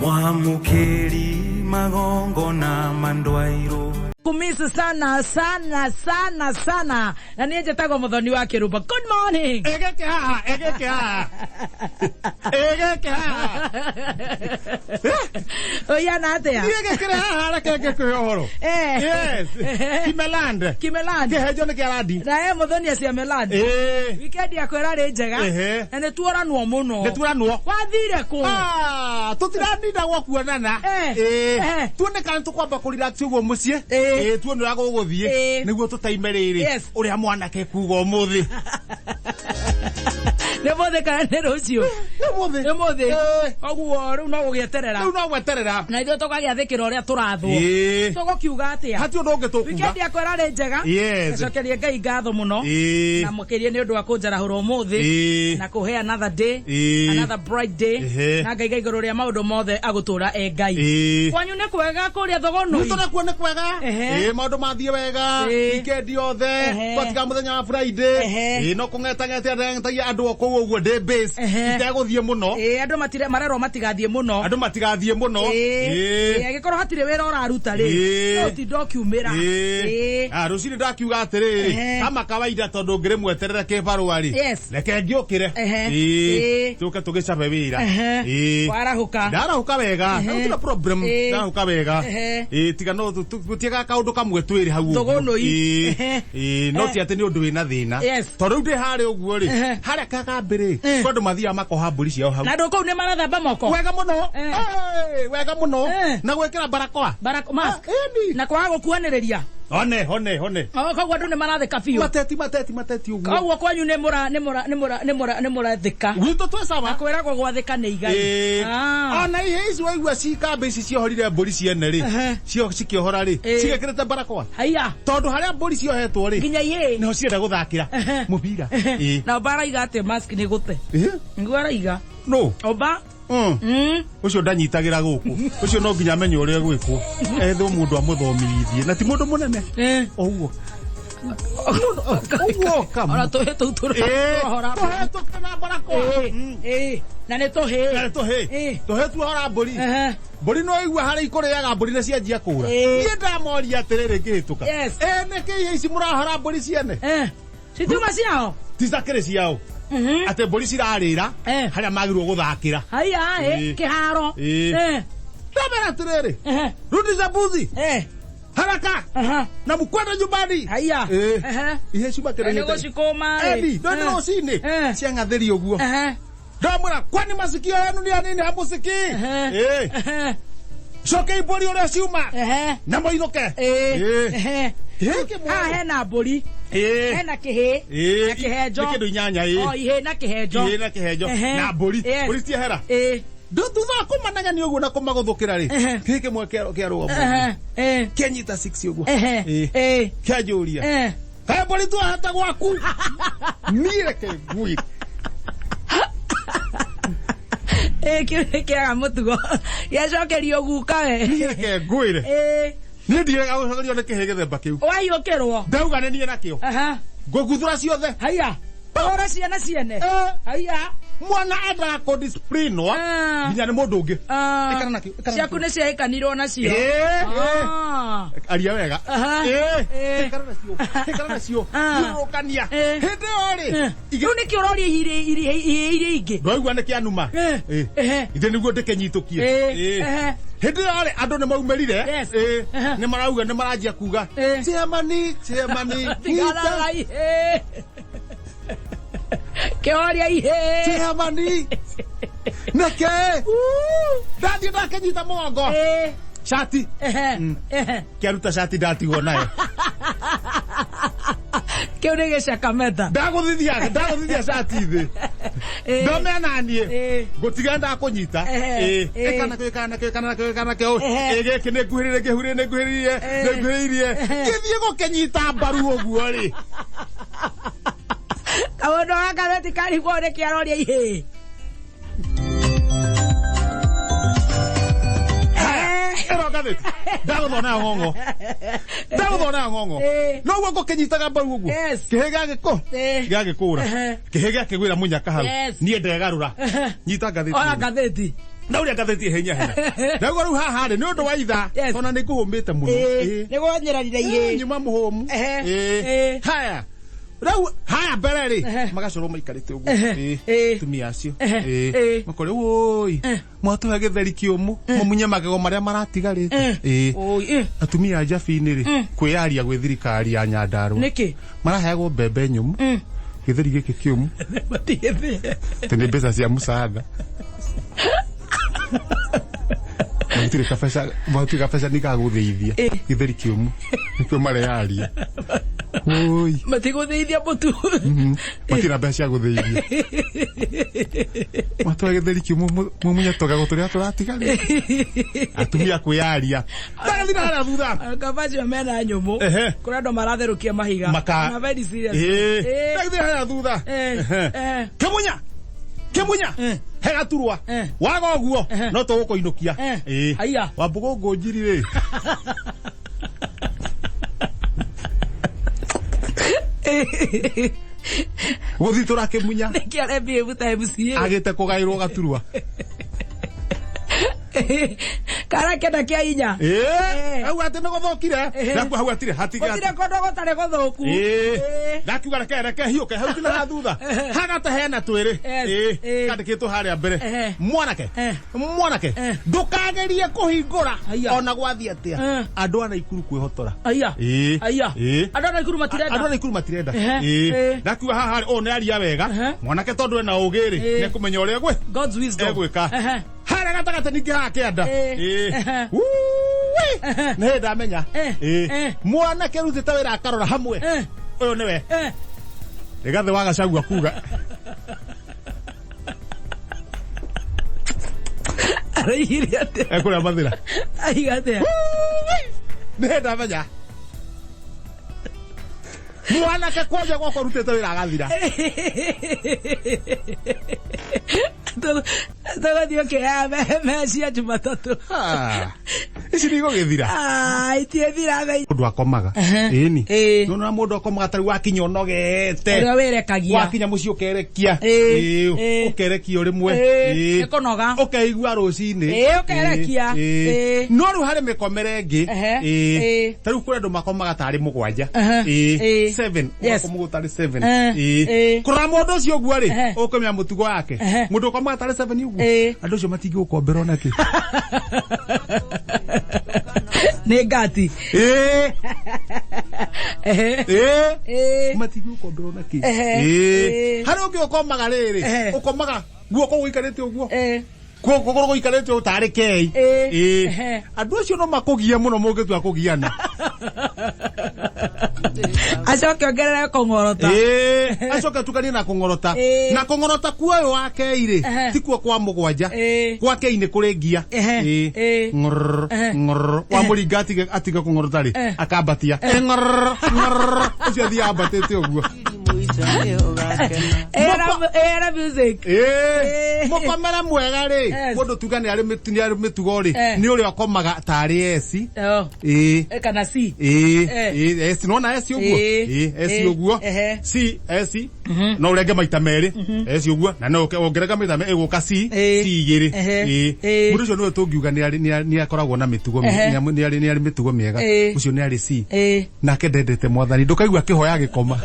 Mwamũkĩri magongona mandwairwo. Kumisi sana sana sana sana, na niĩ njĩtagwo Mũthoni wa Kĩrumba. Good morning. Ĩgĩke haha, ĩgĩke haha, ĩgĩke haha. Ũiana atĩa? Niĩ gĩkĩrĩ haha, reke ngĩkũhe ũhoro. Yes, Kimeland. Kimeland. Kĩhenjo nĩ kĩa randi. Na e Mũthoni acia Meland. Ĩĩ. Weekend yakwa ĩrarĩ njega. Ehe. Na nĩ tuoranwo mũno. Nĩ tuoranwo. Wathire kũ? Ah, tũtiraninda gwa kuonana. Eh. Ĩĩ. Tuone kana tũkwamba kũrelax ũguo mũciĩ. Ĩĩ. Ĩĩ, tuone ũrĩa gũgũthiĩ. Ĩĩ. Nĩguo tũtaime rĩrĩ. Yes. Ũrĩa mwanake kuga ũmũthĩ. Nĩ mũthĩ kana nĩ rũciũ? Nĩ ũmũthĩ. Nĩ mũthĩ. Ĩĩ. Koguo rĩu no gũgĩeterera. Rĩu no gweterera. Na ithuĩ tũgagĩathĩkĩra ũrĩa tũrathwo. Ĩĩ. Tũgũkiuga atĩa? Hati ũndũ ũngĩ tũkuga. Weekend yakwa ĩrarĩ njega. Yes. Ngacokeria Ngai ngatho mũno. Ĩĩ. Na makĩria nĩ ũndũ wa kũnjarahũra ũmũthĩ. Ĩĩ. Na kũhe another day. Ĩĩ. Another bright day. Ehe. Na ngaiga igũrũ rĩa maũndũ mothe agũtũra e Ngai. Ĩĩ. Kwanyu nĩ kwega kũrĩa Thogonoi? Gwitũ nakuo nĩ kwega. Ehe. Ĩĩ, maũndũ mathiĩ wega. Ĩĩ. Weekend yothe. Ehe. Twatiga mũthenya wa Friday. Ehe. Ĩĩ, no kũng'etang'etia ndeng'etagia andũ o kũu ũguo ndĩ base. Ehe. Itegũthiĩ mũno. Ĩĩ, andũ matire marerwo matigathiĩ mũno. Andũ matigathiĩ mũno. Ĩĩ. Ĩĩ. Ĩĩ, angĩkorwo hatirĩ wĩra ũraruta rĩ, Ĩĩ. no ũtinde ũkiumĩra. Ĩĩ. Ĩĩ. Ah, rũcinĩ ndakiuga atĩrĩrĩ, Ehe. kama kawaida tondũ ngĩrĩ mweterere kĩbarũa rĩ, Yes. reke ngĩũkĩre. Ehe. Ĩĩ. Ĩĩ. Tũke tũgĩcabe wĩra. Ehe. Ĩĩ. Warahũka. Ndarahũka wega. Ehe. Gũtirĩ problem. Ĩĩ. Ndarahũka wega. Ehe. Ĩĩ, tiga no gũtiaga kaũndũ kamwe twĩrĩ hau ũguo. Thũgũnũi. Ĩĩ. Ehe. Ĩĩ, no ti atĩ nĩ ũndũ wĩna thĩna. Yes. Tondũ rĩu ndĩ harĩa ũguo rĩ, Ehe. harĩa kagambĩ rĩ, Eh. kwĩ andũ mathiaga makoha mbũri ciao hau. Na andũ kũu nĩ marathamba moko. Wega mũno. Eh. Ĩĩ, wega mũno. Eh. Na gwĩkĩra barakoa. Mask. Ah, ĩni. Na kwaga gũkuanĩrĩria. One, one, one. O, koguo andũ nĩ marathĩka biũ. Mateti, mateti, mateti ũguo. Koguo kwanyu nĩ mũra nĩ mũra nĩ mũra nĩ mũra nĩ mũrathĩka. Gwitũ twĩ sawa. Na kwĩragwo gwathĩka nĩ igai. Ĩĩ. Ah. Ona ihe ici waigua cikambĩ ici ciohorire mbũri ciene rĩ, Ehe. cio cikĩohora rĩ, Ĩĩ. cigĩkĩrĩte barakoa. Haiya. Tondũ harĩa mbũri ciohetwo rĩ, Nginya ihĩĩ. nĩho cirenda gũthakĩra Ehe. mũbira. Ĩĩ. Na Oba araiga atĩ mask nĩ gũte. Ĩĩ. Nĩguo araiga. No. Oba. Mm. Ũcio ndanyitagĩra gũkũ. Ũcio no nginya amenye ũrĩa gwĩkwo. Ethwo mũndũ amũthomithie. Na ti mũndũ mũnene. Eh. Ũguo. Ũguo kama. Ona tũhĩ tũu Ĩĩ. tũrohora. Tũhĩ tũkĩ na barakoa. Ĩĩ. Ĩĩ. Na nĩ tũhĩ. Na nĩ tũhĩ. Ĩĩ. Tũhĩ tuohora mbũri. Ehe. Mbũri no igua harĩa ikũrĩaga mbũri na cianjia kũra. Ĩĩ. Niĩ ndamoria atĩrĩrĩ ngĩhĩtũka. Yes. Ĩ nĩkĩ ihe ici mũrahora mbũri ciene? Eh. Citiuma ciao. Ticakĩrĩ ciao. Atĩ mbũri cirarĩra Eh. harĩa magĩrĩirwo gũthakĩra. Haiya ĩ Ĩĩ. kĩharo. Ĩĩ. Eh. Ndamera atĩrĩrĩ. Ehe. Rudisha mbuzi Eh. haraka Aha. na mkwenda nyumbani. Haiya. Ĩĩ. Ehe. Ihe ciuma Nĩ kĩrĩhĩte. gũcikũma rĩ. Eni, ndo nĩ Eh. rũcinĩ. Eh. Ciang'athĩria ũguo. Ehe. Ndamwĩra kwani masikio yenu ni anini hamusikii? Ehe. Ĩĩ. Ehe. Cokei mbũri ũrĩa ciuma Ehe. na moinũke. Ĩĩ. Ĩĩ. Ehe. Ĩĩ, kĩmwe. Haha hena mbũri. Ĩĩ. Hena kĩhĩ. Ĩĩ. Na kĩhenjo. Nĩ kĩndũ inyanya ĩĩ. O ihĩ na kĩhenjo. Ihĩĩ na kĩhenjo. Ehe. Na mbũri. Yes. Mbũri ciehera. Ĩĩ. Ndũ thutha wa kũmanegenia ũguo na kũmagũthũkĩra rĩ, Ehe. kĩhĩ kĩmwe kĩarũgama. Ehe. Ĩĩ. Kĩanyita 6 ũguo. Ehe. Ĩĩ. Ĩĩ. Kĩanjũria. Eh. Kaĩ mbũri tuohete gwaku? Niĩ reke ngwĩre. Ĩĩ kĩu nĩ kĩaga mũtugo. Gĩacokerio guka we. Niĩ reke ngwĩre. Ĩĩ. Niĩ ndirega gũcokerio nĩ kĩhĩ gĩthemba kĩu. Waiyũkĩrwo. Ndauga nĩ niĩ nakĩo. Aha. Ngũguthũra ciothe. Haiya. Hũra ciana ciene. Eh. Haiya. Mwana endaga kũdisciplinwo Ah. nginya nĩ mũndũ ũngĩ. Ah. Ikara nakĩo, ikara Ciaku nakĩo. nĩ ciahĩkanirwo nacio. Ĩĩ, ĩĩ. Ah. Aria wega. Aha. Ĩĩ. Ĩĩ. Ikara nacio. Ikara nacio. Ah. Thiũrũrũkania. Ĩĩ. Hĩndĩ ĩyo rĩ, Eh. Rĩu nĩkĩ ũroria ihĩ iria ingĩ? ndwaigua nĩ kĩanuma. Eh. Ĩĩ. Ehe. Ithe nĩguo ndĩkĩnyitũkie. Ĩĩ. Ĩĩ. Ehe. Hĩndĩ ĩyo rĩ, andũ nĩ maumĩrire. Yes. Ĩĩ. Ehe. Nĩ marauga nĩ maranjia kuga. Ĩĩ. Chairman, chairman, Tigana na ihĩ. Kĩoria ihĩ. Chairman. Nĩkĩ? Ndathiĩ ndakĩnyita mũgongo. Ĩĩ. Cati. Ehe. Ehe. Kĩaruta cati ndatigwo nayo. Kĩu nĩ gĩcakameta. Ndagũthithia, ndagũthithia cati thĩ. Ĩĩ. Ndome naniĩ. Ĩĩ. Ngũtiga ndakũnyita. Ehe. Ĩĩ. Ĩĩ. Ĩka nakĩo, ĩka nakĩo, ĩka nakĩo, ĩka nakĩo. Ehe. Ĩ gĩkĩ nĩ nguhĩrĩirie, ngĩhurĩrie, nĩ nguhĩrĩirie, Ĩĩ. nĩ nguhĩrĩirie. Ehe. Ngĩthiĩ gũkĩnyita mbaru ũguo rĩ. Kaũndũ gaka gatikarigwo nĩkĩ aroria ihĩĩ. Ĩno ngathĩti. Ndagũthwo nayo ng'ong'o. Ndagũthwo nayo ng'ong'o. Ĩĩ. Noguo ngũkĩnyitaga mbaru ũguo. Yes. Kĩhĩ gĩagĩkũ. Ĩĩ. Gĩagĩkũra. Ehe. Kĩhĩ gĩakĩgwĩra mũnyaka hau. Yes. Niĩ ndegarũra. Nyita ngathĩti. Oya ngathĩti. Ndauria ngathĩti ihenya hena. Ndauga rĩu haha rĩ, nĩ ũndũ wa ithaa, Yes. tondũ nĩ ngũhũmĩte mũno. Ĩĩ, Ĩĩ. nĩ gwanyĩrarire Ĩĩ, ihĩ. nyuma mũhũmu. Ehe. Ĩĩ. Ĩĩ. Haya. Rĩu haya mbere rĩ, Ehe. magacorwo maikarĩte ũguo. Ehe. Ĩĩ. Ĩĩ. Atumia acio. Ehe. Ĩĩ. Ĩĩ. Makore woi. Mwatũhe gĩtheri kĩũmũ, mũmunye magego marĩa maratigarĩte. Ĩĩ. Oi, ĩ. Atumia a Njabi-inĩ rĩ, kwĩyaria gwĩ thirikari ya Nyandarua. Nĩkĩ? Maraheagwo mbembe nyũmũ. Gĩtheri gĩkĩ kĩũmũ. Matigĩthĩe. Atĩ nĩ mbeca cia mũcaara. Matirĩ kabeca, matirĩ kabeca nĩ gagũthĩithia. Ĩ. Gĩtheri kĩũmũ. Nĩkĩo mareyaria. Woi. Matigũthĩithia mũtu. Matirĩ na mbeca cia gũthĩithia. Matware gĩtheri kĩũmũ mumunye tũgego tũrĩa tũratigarĩte. Atumia kwĩyaria. Ndagathira harĩa thutha. Kaba acio mena nyũmũ. Ehe. Kũrĩ andũ maratherũkia mahiga. Maka. Na very serious. Ĩĩ. Ĩĩ. Ndagathira harĩa thutha. Ĩĩ. Ehe. Ĩĩ. Kĩmunya. Kĩmunya. Eh. He gaturwa. Eh. Waga ũguo Ehe. no tũgũkũinũkia. Eh. Ĩĩ. Haiya. Wambũgũ ngũnjiri rĩ. Gũthitũra kĩmunya. Nĩkĩ arebehave ta MCA? Agĩte kũgaĩrwo gaturwa. Kara kenda kĩa inya. Ĩĩ. Eh. Hau atĩ nĩ gũthũkire. Eh. Nakuo hau hatirĩ hatiga. Gũtirĩ kũndũ gũtarĩ gũthũku. Ĩĩ. Ĩĩ. Ndakiuga reke reke hiũke hau nginya haha thutha. Hagata hena twĩrĩ. Yes. Ĩĩ. Ĩĩ. Kandĩkĩtwo harĩa mbere. Ehe. Mwanake. Eh. Mwanake. Eh. Ndũkagerie kũhingũra Haiya. ona gwathiĩ atĩa. Eh. Andũ a Naikuru kwĩhotora. Aya. Ĩĩ. Aya. Ĩĩ. Andũ a Naikuru matirenda. Andũ a Naikuru matirenda. Ehe. Ĩĩ. Ĩĩ. Ndakiuga haha rĩ, ũyũ nĩ aria wega. Ehe. Mwanake tondũ ena ũgĩ rĩ, Ĩĩ. nĩ ekũmenya ũrĩa egwĩ. God's wisdom. Egwĩka. Ehe. Harĩa gatagatĩ ningĩ haha kĩanda. Ĩĩ. Ĩĩ. Ehe. Wuui. Ehe. Nĩ hĩndĩ ndamenya. Eh. Ĩĩ. Eh. Mwanake rutĩte wĩra akarora hamwe. Eh. Ũyũ nĩwe. Eh. Rigathĩ wa Gachagua kuga. Araigire atĩa? Ekũrĩa mathĩra. Aiga atĩa? Nĩ hĩndĩ ndamenya. Mwanake kwanja gwakwa rutĩte wĩra agathira. Tũgũthiĩ ũkĩoyaga mecia Jumatatũ. Ah. Ici nĩ igũgĩthira. Ah, itiĩthira thaa Mũndũ akomaga. Ehe. Ĩni. Ĩĩ. Nĩwona mũndũ akomaga tarĩu wakinya ũnogete. Ũrĩa wĩrekagia. Wakinya mũciĩ ũkerekia. Ĩĩ. Ĩĩ. Ĩĩ. Ũkerekia o rĩmwe. Ĩĩ. Ĩĩ. Nĩ kũnoga. Ũkeigua rũcinĩ. Ĩĩ, ũkerekia. Ĩĩ. Ĩĩ. No rĩu harĩ mĩkomere ĩngĩ. Ehe. Ĩĩ. Ĩĩ. Ta rĩu kũrĩ andũ makomaga tarĩ mũgwanja. Ehe. Ĩĩ. Ĩĩ. Seven. Yes. Ũgakoma ũguo tarĩ seven. Eh. Ĩĩ. Ĩĩ. Kũrora mũndũ ũcio ũguo rĩ, Ehe. ũkũmenya mũtugo wake. Ehe. Mũndũ ũkomaga tarĩ seven ũguo. Ĩĩ. Andũ acio matingĩgũkombera ona kĩ. Nĩ ngati. Ĩĩ. Ehe. Ĩĩ. Ĩĩ. Matingĩgũkombera ona kĩ. Ehe. Ĩĩ. Ĩĩ. Harĩ ũngĩ ũkomaga rĩrĩ, Ehe. ũkomaga guoko gũikarĩte ũguo. Ĩĩ. Kũgũrũ gũikarĩte ũũ tarĩ kei. Ĩĩ. Ĩĩ. Ehe. Andũ acio no makũgie mũno mũngĩtua kũgiana. Acoke ongerere kũng'orota. Ĩĩ. Acoke atukanie na kũng'orota. Ĩĩ. Na kũng'orota kuoyũ wa kei rĩ, Ehe. ti kuo kwa mũgwanja. Ĩĩ. Kwa kei nĩ kũrĩ ngia. Ehe. Ĩĩ. Ĩĩ. Ng'ororo, Ehe. ng'ororo. Wamũringa atige kũng'orota rĩ, Eh. akambatia. Ĩ, ng'ororo, ng'ororo. Ũcio athiaga ambatĩte ũguo. Era music. Ĩĩ. Ĩĩ. Mũkomere mwega rĩ, Yes. mũndũ tuga nĩ arĩ nĩ arĩ mĩtugo rĩ, Eh. nĩ ũrĩa ũkomaga tarĩ eci. Oh. Ĩĩ. Eh, Kana C. Ĩĩ, Eh. ĩĩ, eci nĩwona eci ũguo? Ĩĩ. Ĩĩ, eci Ĩĩ. ũguo. Ehe. C, eci. No ũrenge maita merĩ. Eci ũguo. Na no ũngĩrenga maita merĩ ĩgũka C, Ĩĩ. C igĩrĩ. Ehe. Ĩĩ. Ĩĩ. Mũndũ ũcio nĩwe tũngiuga nĩ arĩ nĩ akoragwo na mĩtugo Ehe. nĩ arĩ nĩ arĩ mĩtugo mĩega. Ĩĩ. Ũcio nĩ arĩ C. Ĩĩ. Nake ndendete mwathani. Ndũkaigua akĩhoya agĩkoma.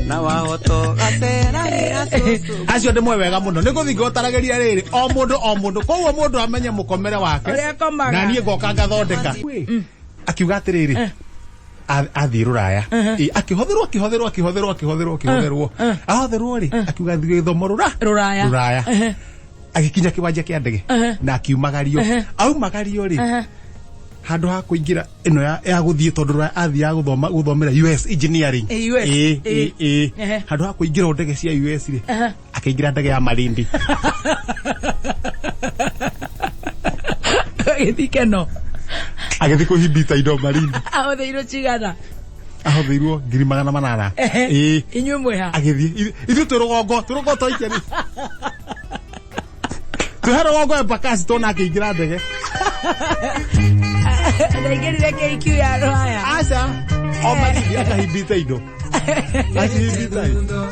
Na wahoto gaceragĩra cũcũ. Acio ndĩmwe wega mũno. Nĩ gũthiĩ ngotaragĩria rĩrĩ o mũndũ o mũndũ. Koguo mũndũ amenye mũkomere wake. Ũrĩa akomaga. Na niĩ ngoka ngathondeka. Akiuga atĩrĩrĩ, athiĩ rũraya. Ĩ, akĩhotherwo akĩhotherwo akĩhotherwo akĩhotherwo akĩhotherwo. Ahotherwo rĩ, akiuga athiĩ gĩthomo rũra. Rũraya. Rũraya. Ehe. Agĩkinya kĩwanja kĩa ndege Ehe. na akiumagario. Ehe. Aumagario rĩ, Ehe. handũ ha kũingĩra ĩno ya gũthiĩ tondũ rũraya athiaga gũthoma gũthomera US engineering. Ĩ, US. Ĩ, Ĩ. ĩ, ĩ. Ehe. Handũ ha kũingĩra ndege cia US rĩ, Ehe. akĩingĩra ndege ya Malindi. Agĩthiĩ Keno. Agĩthiĩ kũhimbita indo Malindi. Ahũthĩirwo cigana. Ahũthĩirwo 800,000. Ehe. Ĩ. Inyuĩ mwĩha. Agĩthiĩ. Ithuĩ twĩ rũgongo, twĩ rũgongo twaikeri. Twĩ rũgongo Embakasi tuona akĩingĩra ndege. Ndaingĩrire KQ ya Rũraya. Aca. O Malindi akahimbita indo. Akihimbita indo.